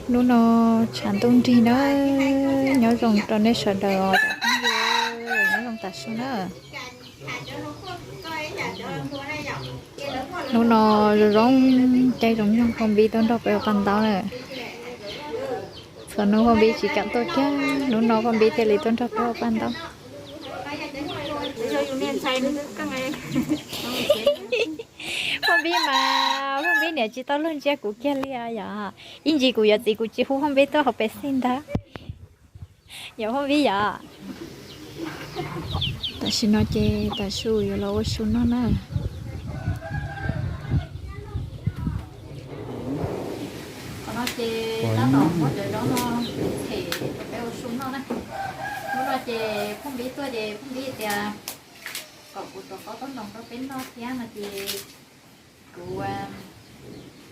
Hnub no tshav ntuj nrig na, nyob zoo rau nej sawv daws os, nyob zoo tas su na. Hnub no zoo zoo caij zoo nyoog Phoj Npib tuaj nrog peb ua paj ntaub na. Txhua hnub Phoj Npib tsis kam tuaj kiag, hnub no Phoj Npib thiaj li tuaj nrog peb ua paj ntaub. Phoj Npib mas, Phoj Npib niam tsis tau luag ntsia kuv kiag li yom. Ib ntsis kuv yuav txiv kuv tsis hu Phoj Npib tuaj hauv pes xij ntag. Yog Phoj Npib yom. Tam sim no ces tav su yuav los ua su noj na. Qhov no ces tab tom muab cov zaub no them rau peb ua su noj na. Hnub no ces Phoj Npib tuaj ces Phoj Npib tias kom kuv tuav qaub taub ntoos rau peb noj thiab no ces kuv,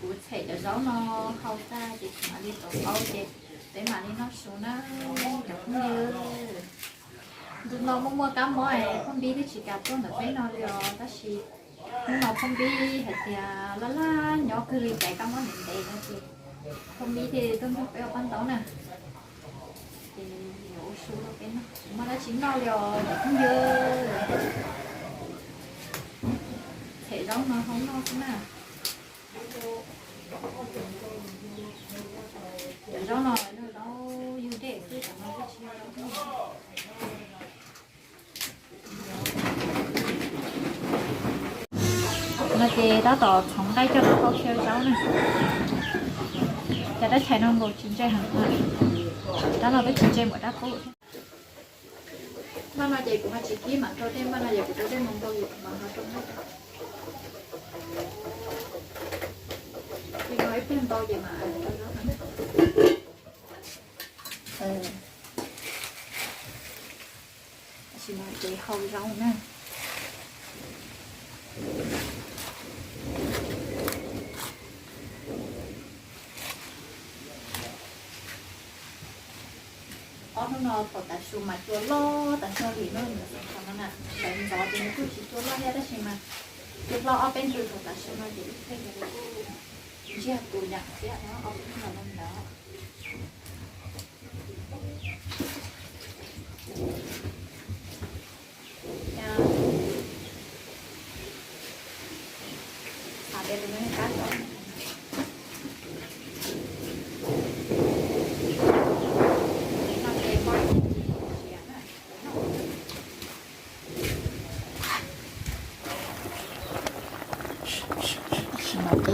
kuv them cov zaub no hau tag ces kuv mam li tuav qaub ces peb mam li noj su na cov phooj ywg. Ntu no muaj muaj kab mob es Phoj Npib twb tsis kam tuaj ntawm peb no li os, tab sis hnub no Phoj Npib hais tias laj laj nyob kawg li, caiv kab mob ntev ntev no ces Phoj Npib thiaj tuaj nrog peb ua paj ntaub na. Ces yuav ua su rau peb noj, tsis muaj dab tsi noj li os cov phooj ywg. Them zaub no hau noj xwb na. Cov zaub no yog zaub yug dej xwb, cov no twb tsis yog zaub. No ces tab tom txhoov nqaij coj los hau xyaw zaub na. Cov dab tshais no nkaus tsis ntse heev, rab no peb tsis ntse npaum dab qub thiab. Npaj no ces kuv ho tsis kib mam rau tej, npaj no ces kuv rau tej moo ntau ces kuv mam ho rau nqaij rau. Ces no ib pliag ntau ces mam rau zaub. Tam sim no ces hau zaub na. Ob hnub no thaum tav su mas cua loj tas zog li no, thaum no na, sawv ntxov ces nws kuj tsis cua loj thiab tab sis mas cua hlob ob peb ntws thaum tav su no ces ib pheej ntsiag tus yam thiab no ob peb hnub no ntawd.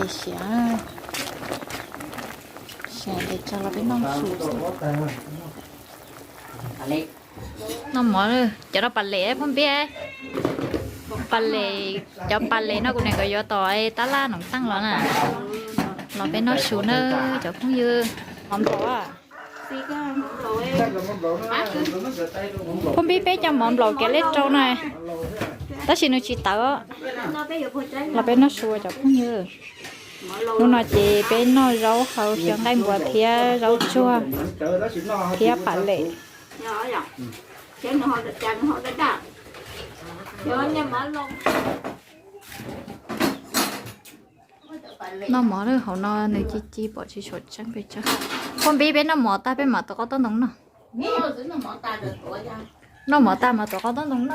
Siav, siav es tso los peb noj su xwb. Noj mov, cov no pas lem Phoj Npib. Pas lem, cov pas lem no kuv niam nkawd yuav tom tab laj Noom Taaj los na. Los peb noj su na cov phooj ywg. Mov nplaum. Phoj Npib peb cov mov nplaum kev lej rau na, tab sis nws tsis tawv. Los peb noj su cov phooj ywg. Hnub no ces peb noj zaub hau xyaw nqaij npua thiab zaub tsuag thiab pas lem. Noj mov lawm, hauv no nws ci ci pom tsis tshua tseeb pes tsawg. Phoj Npib, peb noj mov tag peb mam tuav qaub taub ntoo noj. Noj mov tag mas tuav qaub taub ntoo noj.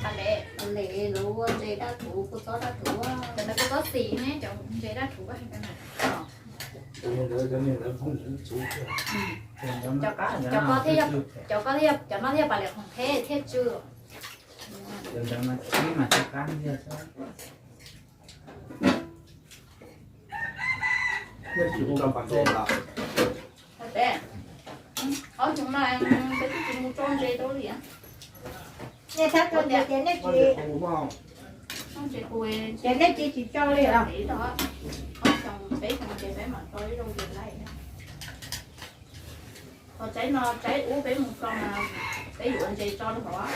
Pas lem, pas lem lawv ua ntses daj rhuv, kua txob daj rhuv, cov ntawd kua txob xis ne, cov ntses daj rhuv koj hais ntawd na. Cov ko thiaj, cov ko thiaj, cov no thiaj pas lem khoom phem thiaj tsw. Ob xyoo no peb twb tsis mus tso ntses rau li. Nej thab tso ntses ces nej tsis, ces nej tsis tsis tso li os. Qhov tsaib no tsaib ub peb mus tso mas peb yuav ua ntses tso rau hauv.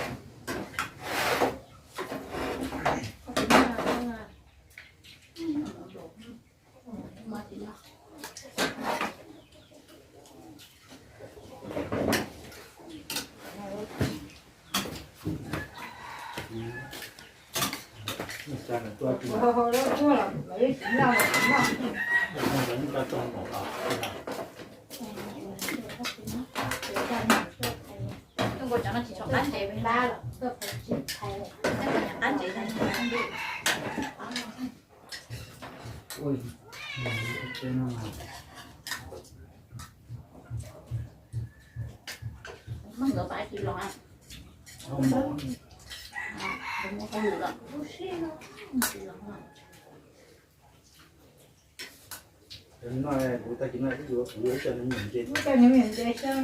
Ntses xwb.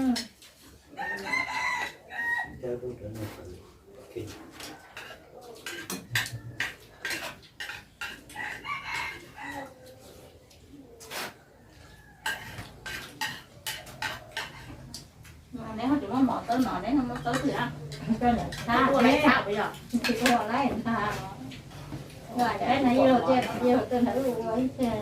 Neb ho tsis muaj mov txawb no, neb muaj txawb twg? Tsis ua lawm, ua ib tug ntawd ua ib tug.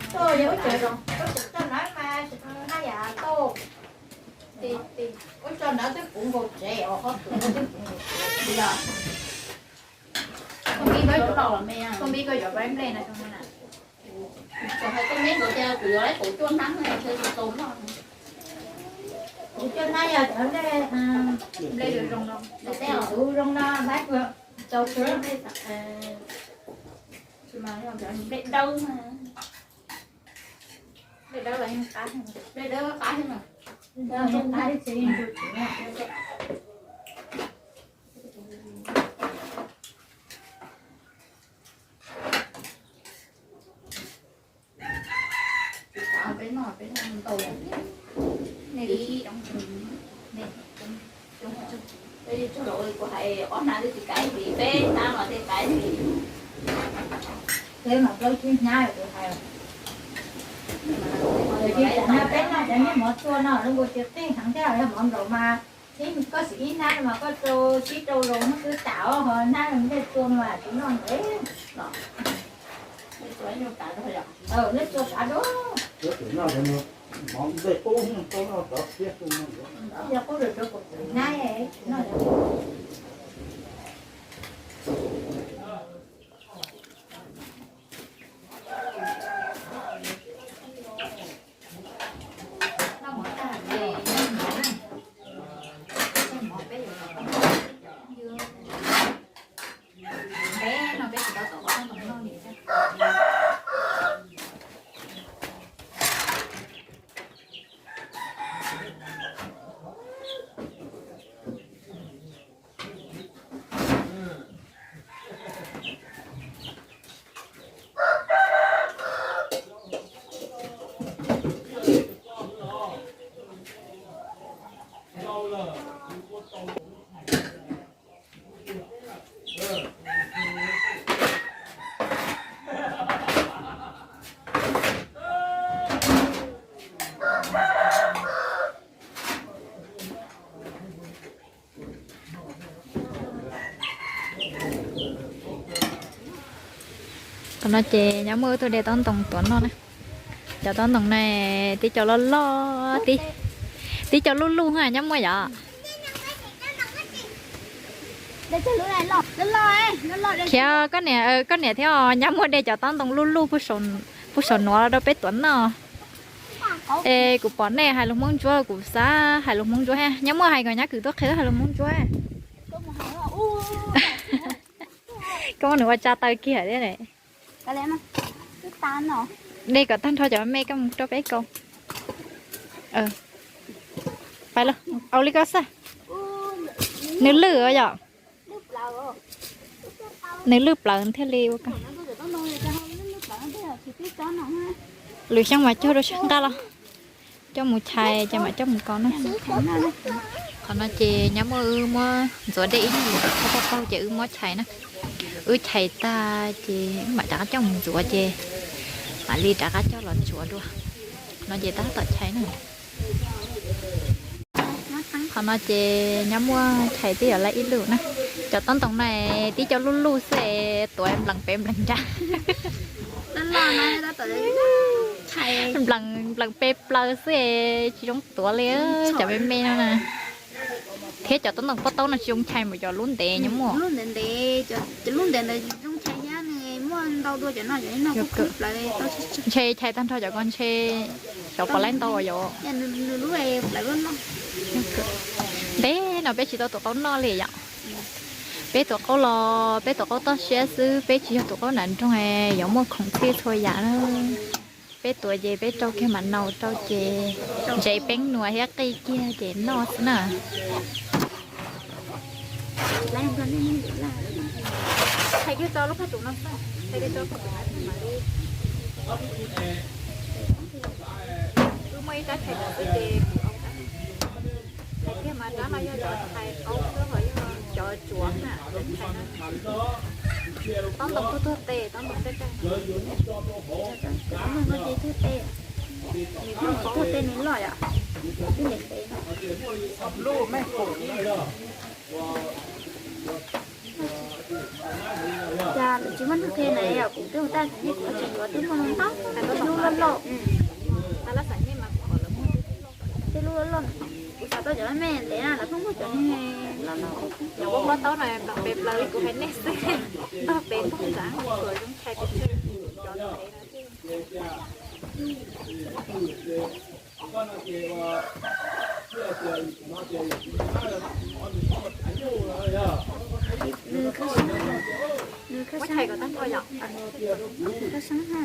Tuaj yog ub tsev zoo, ub tsev tso nrad mas haj yam tau. Ub tso nrad twb puv nkaus tsev os, qhov twg twb puv nkaus tsev. Koj npib koj yuav nplej no xyoo no na. Kuv hais koj neb nkaus tias kuv yuav lawv kaum cuaj hnab no, kaum cuaj hnab yog cov nplej, nplej zoo no, nplej zoo no lawv tau xwb. Nplej dawb mas, nplej dawb los yeej qab, nplej dawb qab thiab mas. Peb noj, peb noj ntau, nej cog los kuv hais ob hnab twb tsis kaiv li, peb hnab mas thiaj kaiv li. Peb mas plaub tsib hnab kuv hais. Tiam sis tsam no peb noj cov niag mov tua no zoo nkaus tias qij heev thiab, yog mov nplaum mas ib, koj siv ib hnab mas koj rau sib rau zoo hnub twb tas, ho hnab nplej tua mas tsis noj ntev. Nej tua kav dua. Yog qub rau rau kuv hnab tsis noj. Peb no peb tsis tau tom qab ntoo noj li thiab. Qhov no ces nyob muaj ib tug de taub ntoo tuav noj na. Cov taub ntoo no tib co loj loj, tib co luj luj nyob muaj yom. Khiav koj niam, koj niam thiab nyob muaj de cov taub ntoo luj luj pub saum nuav rau peb tuav noj. Es kuv pom nej hais lus Hmoob Ntsuab, kuv xav hais lus Hmoob Ntsuab thiab. Nyob muaj hais kom nyab kwv tuaj qhia hais lus Hmoob Ntsuab. Koj muab nws ua tsa taw kiag thiab ne. De kom tag nrho cov me koj mus rau peb kaus. Pais los, au li koj xwb. Nws lwj os yom. Nws lwj plawv thiaj li ua koj. Lwm xyoo mas cog rau sab nqaj los. Coj mus chais ces mam coj mus kaus na. Qhov no ces nyob muaj wb muab ntxuav dej ib nyuag, tau tau ces wb muab chais na. Wb chais tag ces wb mam rov qab coj mus ntxuav ces mam li rov qab coj los ntxuav dua. No ces tab tom chais na. Qhov no ces nyob muaj chais twb yuav lawm ib lub na. Cov taub ntoos no twb cov luj luj xwb es tuav nplees pem nplees nrad. Nplees, nplees pem plaws xwb es tsis zoo tuav li, cov me me no na. Thiab cov taub ntoos pob taub no tsis zoo chais mas cov lub ntev nyob muaj. Cov lub ntev ntawd zoo chais thiab, nws muaj ntau dua cov no, cov no kuj khib plaws. Ntshe chais tag nrho cov ko ntshe xyov puas laib ntau yom. Nws lub plaws loj loj. Ntev no peb tsis tau tuav qaub noj li yom. Peb tuav qaub los peb tuav qaub toj siab xwb, peb tsis yog tuav qaub nram nroog, yuav muaj khoom txhij txhua yam na. Peb tuav ces peb rau kiag mam naus rau ces ntsev peeb nuas thiab qij kiag ces noj xwb na. Wb muaj ib rab chais no xwb ces kuv au rab no. Chais tiag mas rab no yog cov chais qaub xwb ho yog cov tsuav na, cov chais no. Taub ntoos tuag tuag tes, taub ntoos daj daj. Taub ntoos no ces tuag tes, nws tuag tuag tes nws loj yom, twb ntev ntev no. Cas lawv tsis muaj ntug qhe na yom, kuv twb ua tag xav nyej kuv tsis yuav twb muaj ntau, tej lub loj loj. Tej lub loj loj, kuv xav tau cov me me ntev na, lawv pheej muaj cov me loj loj. Cov pob taub no nplees pem plaws li kuv hais nej xwb, ntog pem ntog nrad, tsuas zoo chais pes tsawg cov ntev no. Nws khab sab, nws khab sab, khab sab ha.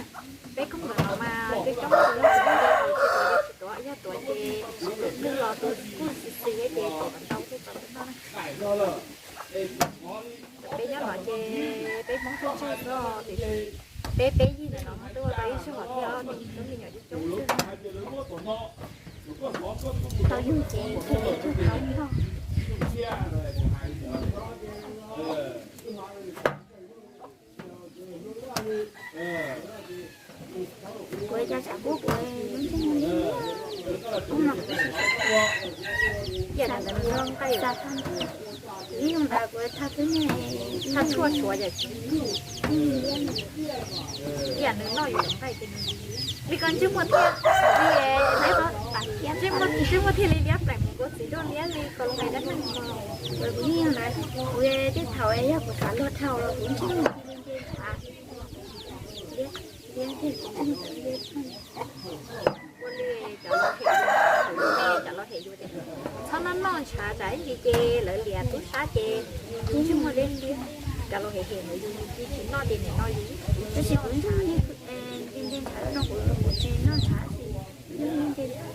Peb koob ntawm no mas coob coob tus yog tus nce tau tsis tuav, yog tuav ces nws los tus kuj xis xis ces tuav ntau thiab tau tus no na. Peb nyob no ces peb Hmoob tsawg tsawg xwb, tiam sis peb peb yig ntawm no twb ua tau ib zaug thiab, coob me nyuam coob xwb. Tau yug ces thiaj li tug tau noj. Kuv cas tsam kub kuv zoo ntsej muag liab liab, kub no kuv tsis tau. Ib yam ntawd nws nqaij, ib yam ntawd kuv thaj twb thaj tshuaj tshuav yam, ib yam nws noj yus nqaij ces nws li ko ntsej muag thiaj li, ntsej muag thiaj li liab pleem mus nkaus txiv duaj liab li ko loo dab neeg ko. Kuv yeej ntawd, kuv tej thaum yog kuv xav luag dhau los kuv ntsej muag cia li nce ntshav, liab, liab tiag, kuv ntsej muag txawv liab. Ua li cov laus hem yus, cov laus hem yus tias txhob noj noj ntshav tsam ib ntsis ces lawv liam tub sab ces yus ntsej muag liab liab. Cov laus hem hem ntawd yus tsis noj ces nim no yus, tab sis kuv ntsej muag nce ntshav zoo kuv, kuv tsis noj ntshav, ntsej muag nce ntshav.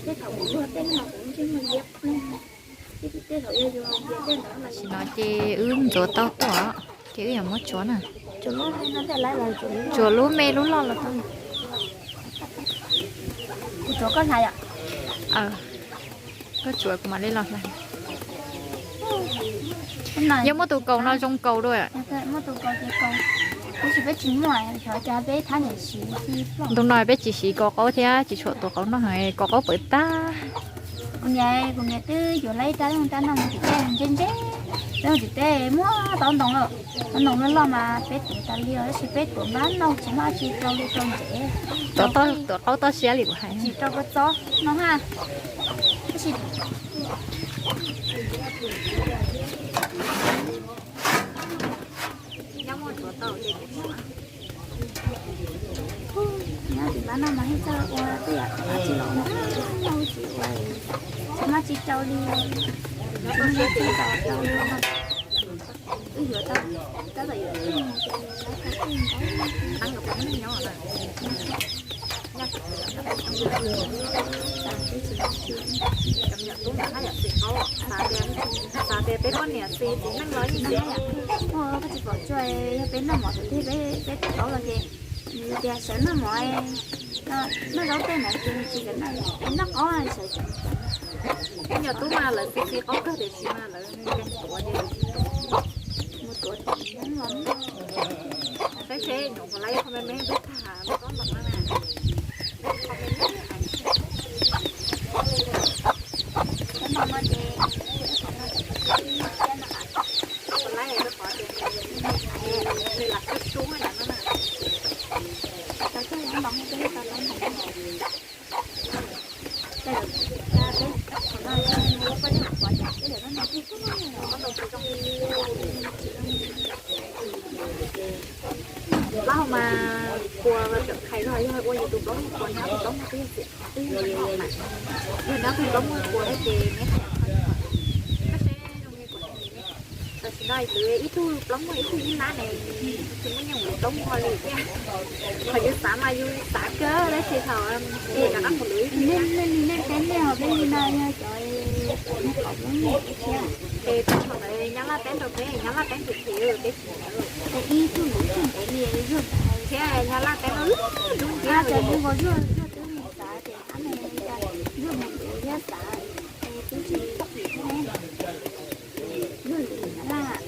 Tej thaum kuv luag tej no kuv ntsej muag liab ploog, tej thaum yog yus nce tej ntawd. Tam sim no ces wb ntxuav tau tuaj ces wb yuav muab tsuav na. Tsuav lub me lub loj los tau. Kuv tsuav koj hlais yom? Koj tsuav kuv mam li los hlais. Yog muaj tus kaus no zoo kaus dua. Muaj tus kaus ces kaus, tab sis peb tsis muaj, xyov cas peb thab niam siv xwb. Ntu no peb tsis siv kaus qaub thiab tsis tshua tuav qaub noj, kaus qaub pawv tag. Kuv niam, kuv niam twb yuav lawm ib rab, rab no mus tim tej ntse ntse, rab mus tim tej muaj taub ntoo lawm. Taub ntoo loj loj mas peb tuav tas li os, tab sis peb tuav npab no tsis muaj dab tsi rau li rau ntsev. Tuav qaub toj siab li kuv hais. Tsis rau kua txob no ha. Tab sis nyob muaj tsuav tau ces nyob tim npab no mas hej txawj ua tej yam tsis los no, tsis ua, tsis muaj tsis rau li, tsis muaj tsis rau rau li. Wb yuav tau, tab tom yuav tau, tub ntawd haj yam xis qaub, xav tias peb poj niam xis txiv neej los yeej xis. Koj tsis pom tsuas yog peb noj mov thaum twg peb tuav qaub los ces nws tias sawv noj mov, Noj zaub tej na ces tsis kam noj, noj qaub sawv tsees. Cov tub mas lawv xis xis qaub kawg tiam sis mas lawv nkees tuav ces mus tuav tseem los. Saib seb nyuam qhuav laib qhov me me peb tham lub koj ntoo na. Qhov no ces qhov no ces qhov no ces qhov tias nws lam sub sub no na. Plaub hau mas kua tseem hais los yog ua yus tus plaub hau kua nyob tus plaub hau twb yog txiv qhov twb yog nyob tus plaub hau kua ces neb qhov no. Tam sim no lawv ib tug plaub muag ib tug ib lab ne, tsis muaj nyeej ua plaub muag li thiab. Qhov yus xav mas yus xav kawg tab sis thaum es rov qab mus lwm ib tug. Nej li nej teb nej ho peb li no yog cov qhov muag thiab. Es thaum ntawd Nyab Laj teb rau peb, Nyab Laj teb ntawm peb, peb tsis ntawd. Ib tug lwm tug ntev li yog thiab Nyab Laj teb no lub dub nciab. Cov nkaus yog yog twb mus xav ces qab me yog mus lwm yog xav es twb tsis txim thiab. Yog lwm Nyab Laj,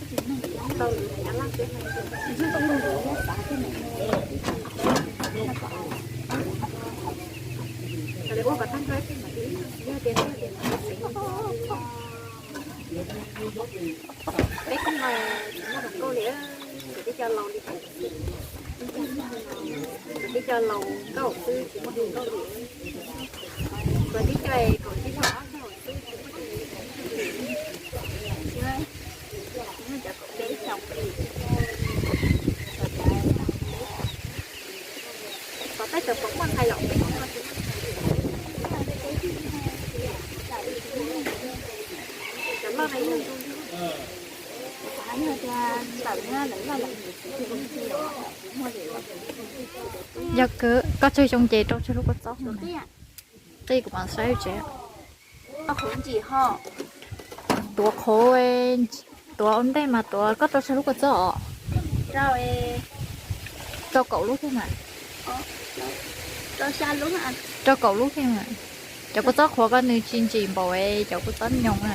tsis neeg tau lwm Nyab Laj thiab. Yog twb mus lwm yog xav thiab ne. Peb kuj mas tsis muaj hluas nkauj li, kuv tib co laus nkauj xwb tsis muaj hluas nkauj li. Kuv tib co kaum tsib caug ob caug xwb tsis muaj hluas nkauj li. Tsis muaj cov kaum peb caug li. Xov tooj cov pom muaj ntxhais los peb no tsis muaj ntxhais li. Cov loj no yog zoo li. Yog koj tsawg xyoo ces rau tsawg lub kua txob. Qij kuv mam saib tsev. Tuav qhuav, tuav ua ntej mas tuav koj rau tsawg lub kua txob os? Rau kaum lub thiab mas. Rau kaum lub thiab mas. Cov kua txob qhuav koj nws tsis ntsim npaum cov kua txob nyoos na.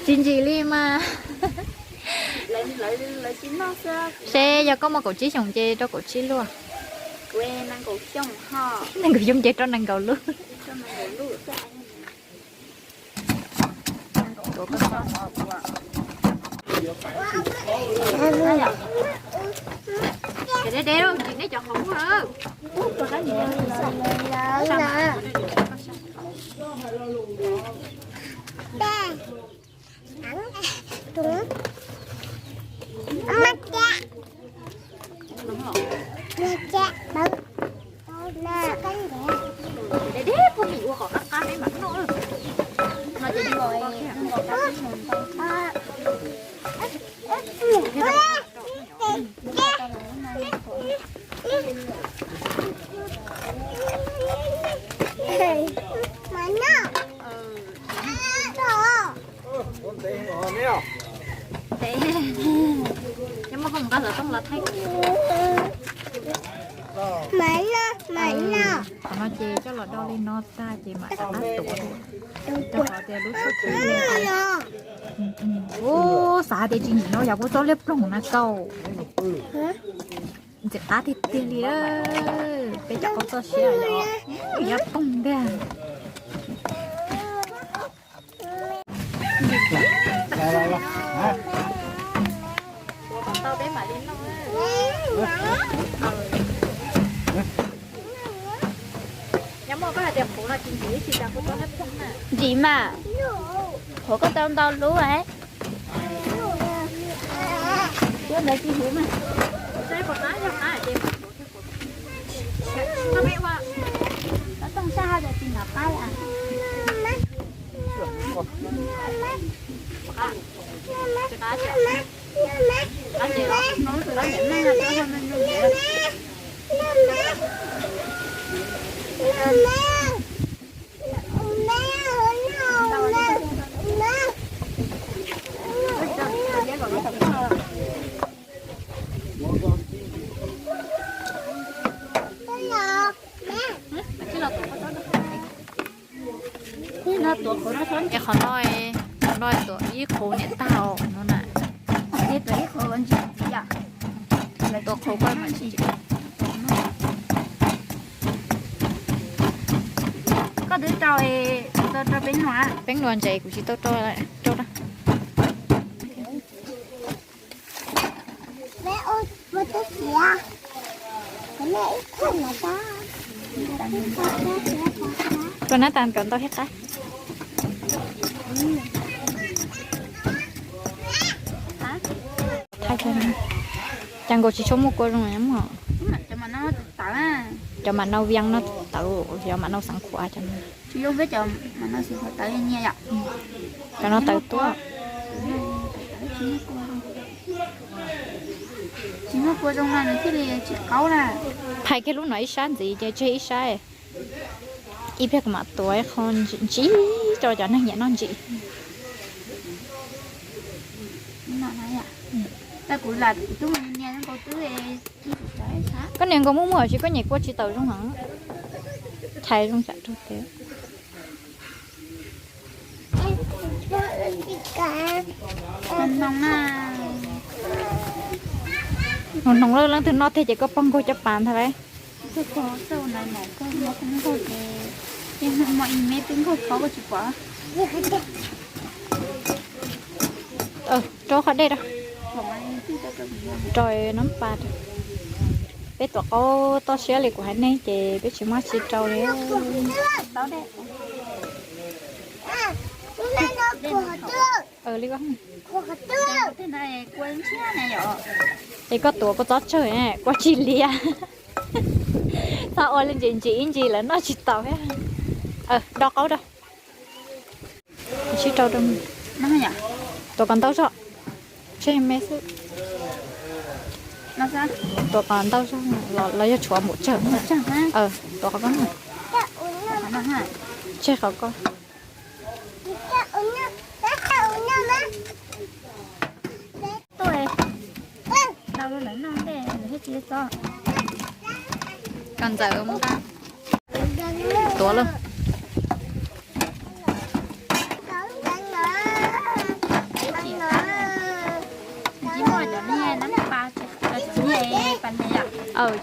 Tsis ntsim li mas. Seb yog koj muaj kaum tsib xyoos ces rau kaum tsib lub. Nees nkaum xyoo ces rau nees nkaum lub. Deb deb, tsis nej cov qhov muag. Deb deb, pheej ua kom qab qab peb mam noj. No ces Nyob muaj koj mus nqa xov tooj los thaij. Qhov no ces coj los do li no tag ces mam rov qab tuav. Rau qhov tias lub tsheb, ub, xav tias tsis ntsim no yog kuv txob liab ploog na kau. Ntxim qab tiag tiag li. Peb cov qaub txoj siab yog poog tiag. Nyob muaj koj hais tias qhuav no tsis ntsim ib tsis tas kuv txob liab ploog na. Ntsim mas, qhuav koj tau ntau lub. Ntawd tsis huv mas. Tooj sab hauv ces tsis nov qab li. Es qhov no, qhov no tuav ib qho niam tag no na. Tuav qho koj mas tsis. Koj twb rau, rau peb nua. Peb nua ntses kuv tsis tau rau, rau na. Rau nab tas kom ntau thiab qab. Thaij, cas nkaus tsis tshua muaj kua zoo na. Cov mam nau vias no tawv, cov mam nau xeev khuav cov no. Cov no tawv tuaj. Tsis muaj kua zoo no nws thiaj li tsis qaub na. Phais kiag lub no ib sab ntxiv ces tseg ib sab. Ib pliag kuv mam tuav ib qho ntsim rau cov neeg nyiam noj ntsim. Koj niam nkaus muaj muaj tsis, koj niam kua tsis tawv zoo heev. Phais zoo tsam rau tias hnoos na. Hnoos hnoos lawm, leej twg noj tiag ces koj pog nkaug caj pas ntag lauj. Rau qhov dej rau. Rau nab pas rau. Peb tuav qaub toj siab li kuv hais nej ces peb tsis muaj tsi rau li. Li es koj tuav kua txob tsawg, kua tsis liam. Txhob ua li ntsim ntsim ib ntsis lawv noj tsis tau thiab. Do qaub rau. Sib rau rau. Tuav kom ntau zog. Tseg me xwb. Tuav kom ntau zog los yog tshuav npaum tsawg. Tuav qhov ko. Tseg qhov ko. Kom ntxawm mus nqa. Tuav lawm.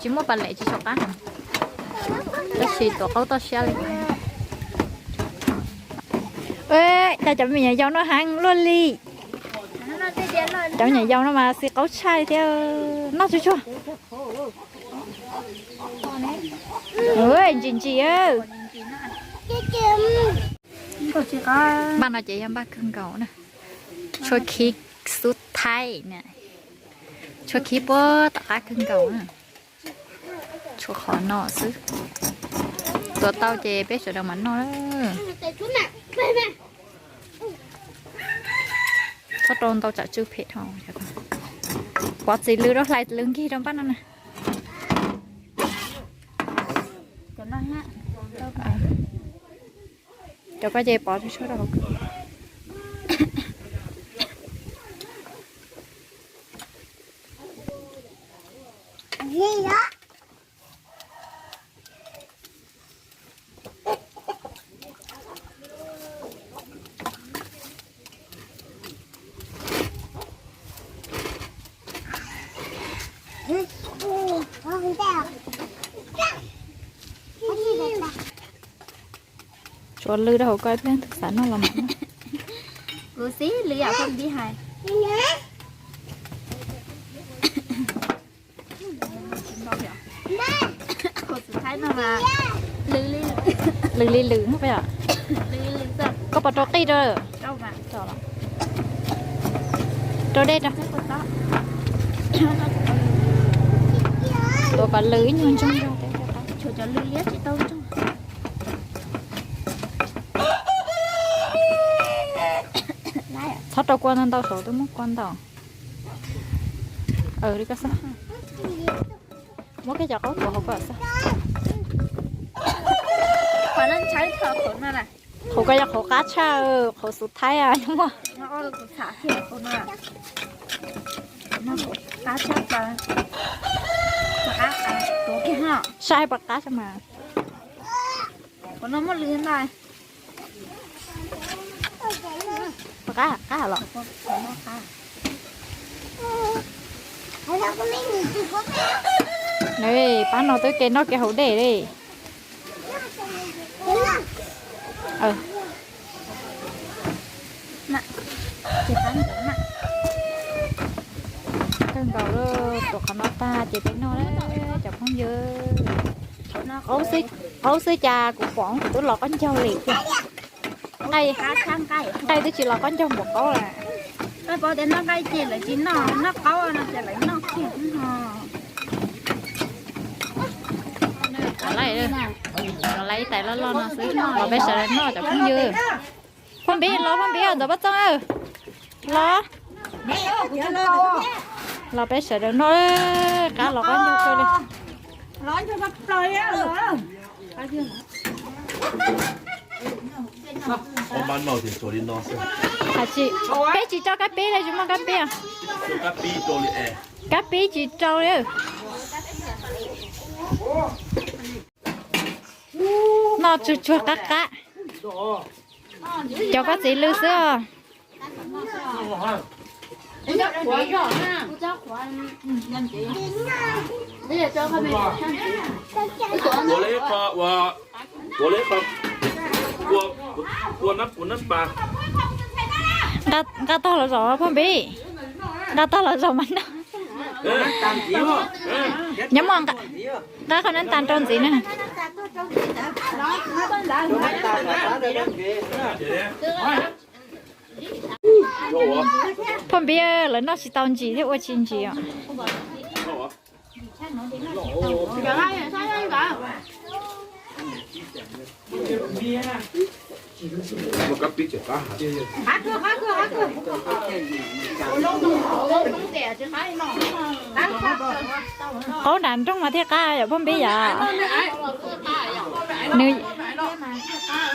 Tsis muaj pas lem tsis tshua qab heev. Tab sis tuav qaub toj siab li. Cas cov me nyuam yaus no heev luaj li. Cov me nyuam yaus no mas xis qaub tshaj thiab. Noj tsuag tsuag. Ntsim ntsim. Npaj no ces yog npaj kawg nkaus na. Tshuav khib xub thaib na. Tshuav khib puag tom qab kawg nkaus na. Tshuav qhov no xwb. Tuav tau ces peb sawv daws mam noj. Txhob rau ntau tsam tsw phem dhau. Pov txiv lws rau, hlais lws nkig rau npaj no na. Cov ko ces pov tshuav rau hauv. Tsuav lws rau hauv ko ib pliag twg xav noj los mam noj. Kuv xib lws yam koj tib hais. Lws li lws no. Koj puas rau qij rau? Rau dej rau. Tuav kom lws ib nyuag ntsoog. Txhob rau kua ntau ntau, saum twb muab kua ntau. Li koj xav. Muab kiag cov qaub tuav hauv ko xwb. Qhauv ko yog qhauv qab tshaj, qhauv xub thaib muaj. Saib puas qab tshaj mas. Qhov no muaj lwm ntag. Qab qab los. Pab no twb kev noj kev haus dej li. Kawg nkaus lawm, tuav qhov no tag ces peb noj lawm cov phooj ywg. Qaub xwb cas kuv pom kuv twb los qaub ncaug li tiag. Nqaij twb tsis los qaub ncaug npaum qaub lawm. Nqaij pom tias noj nqaij ces lawv tsis noj, noj qaub no ces lawv noj kiag no. Los lawm ib tais loj loj no xwb, los peb sawv daws noj cov phooj ywg. Phoj Npib los, Phoj Npib ntxawm Paj Txooj, los. Los peb sawv daws noj, qab los qaub ncaug kawg li. Peb tsis rau kab pib li, tsis muaj kab pib. Kab pib tsis rau li. Noj tsuag tsuag qab qab. Cov koj txiv lwj xwb os. Nqa tog los zaum Phoj Npib. Nqa tog los zaum mas noj. Nyob muaj nqa qhov nab tas rau ntxiv na. Phoj Npib, lawv noj tsis tau ntsis thiab ua tsis ntsis os. Qaub nram nroog mas thiaj qab yom Phoj Npib yom. Nws,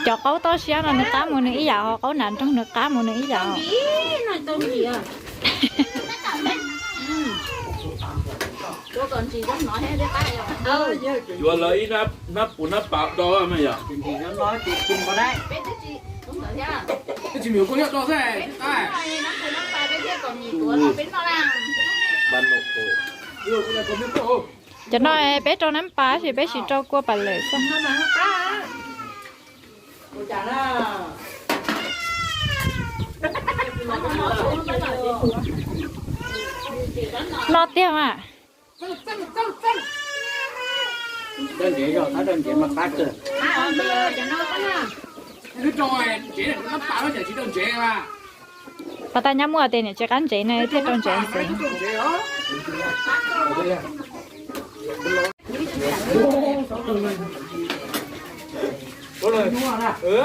cov qaub toj siab no nws qab mus nws ib yam, ho qaub nram nroog nws qab mus nws ib yam. Yuav lawv ib hnab pus hnab pas do mas yom. Cov no peb rau nab pas tab sis peb tsis rau kua pas lawm xwb. No tiag mas. Pas tas nyab muaj tias niam tsis qab ntsev no thiaj rau ntsev ntxiv.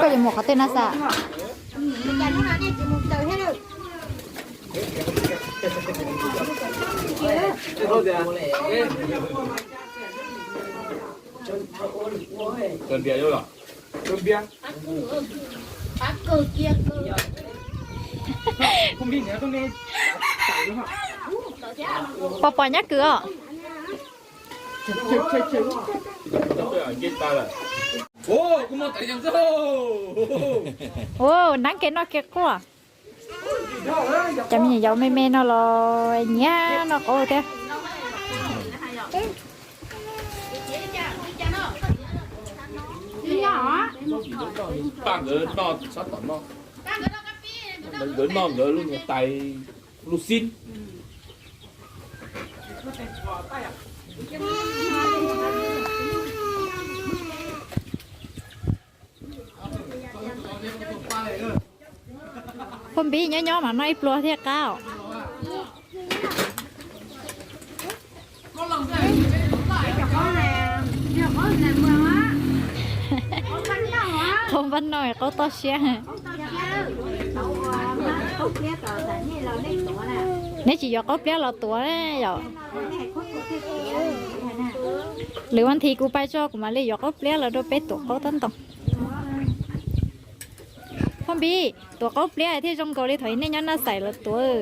Koj yuav mus qhov twg na Xab? Pos pos nyab kwv os. Ua, nab kev noj kev quaj. Cov me nyuam yaus me me no los nyiam noj qaub thiab. Paj nkawd noj sab tom no, nkawd noj nkawd lub niag tais lub xib. Phoj Npib nyob nyob mas noj ib pluag thiaj qab os. Qaub npab noj qaub toj siab. Neb tsis yuav qaub pliab los tuav yom? Lwm vas thiv kuv pais tso kuv mam li yuav qaub pliab los rau peb tuav qaub tab ntoo. Phoj Npib, tuav qaub pliab thiaj zoo nkaus li thaum nej nyob Naj Xais los tuav.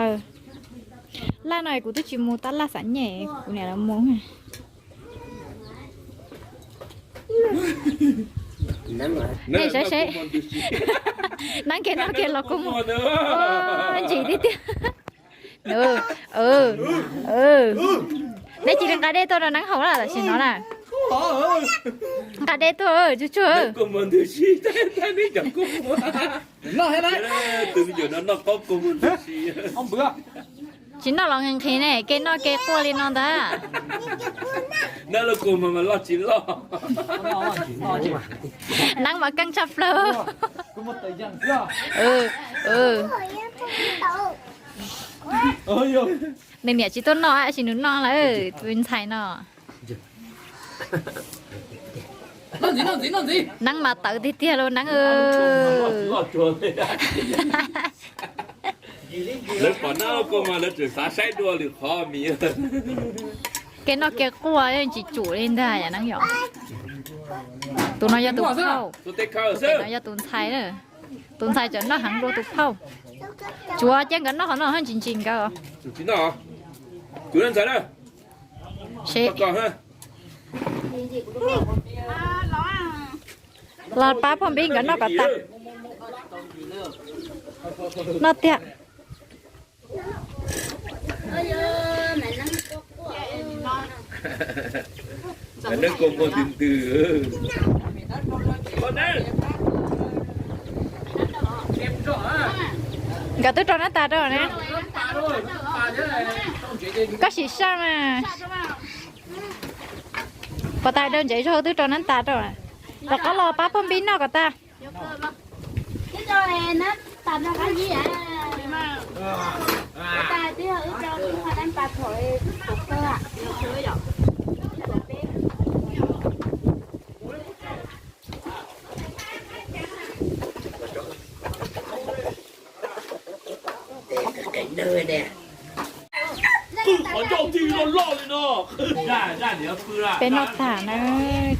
Aw, Laj no kuv twb tsis mus tab laj xam nyej, kuv niam lawv mus. Nej saib seb, Neeb kev noj kev los kua muag ntsim tiag tiag. Neb cia li nqa dej tuaj rau Neeb haus lawm tam sim no na. Nqa dej tuaj tsuag tsuag. Tsis noj los nqhis nqhis ne, kev noj kev quaj li no ntag. Neeb mas keej tshaj plaws. Nws niam tsis tuaj noj tab sis nws noj lawm tus ntxhais no. Neeb mas tawv tiag tiag lauj Neeb. Lawv pom Neeb kua mas lawv tseem xav saib dua lwm qhov mis. Kev noj kev quaj yeej tsis tsum li ntag yom Neeb yom. Tus no yog tus phauj, tus no yog tus ntxhais na. Tus ntxhais tseem noj heev dua tus phauj. Tsuav cia nkawd noj qhov no ntsis ntsis nkawd. Los pab Phoj Npib nkawd noj kom tas. Noj tiag. Nkawd twb rau nab tas rau ne. Koj sim saj mas. Pov tas daug ntsev zog twb rau nab tas rau. Rov qab los pab Phoj Npib noj kom tas. Peb noj tag na,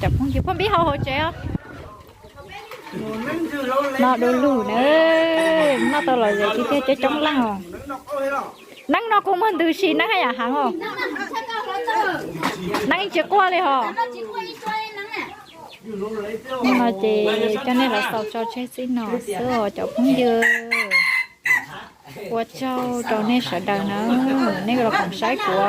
cov phooj ywg. Phoj Npib haus hauv tsev os. Noj du lug na, noj tau los zem tiag tiag coob coob leej os. Neeb no kua muag ntws si Neeb haj yam heev os. Neeb tsis quaj li hos. No ces coj nej los xaus tso tseg txij no xwb os cov phooj ywg. Ua tsaug rau nej sawv daws na, nej los koom saib kuv.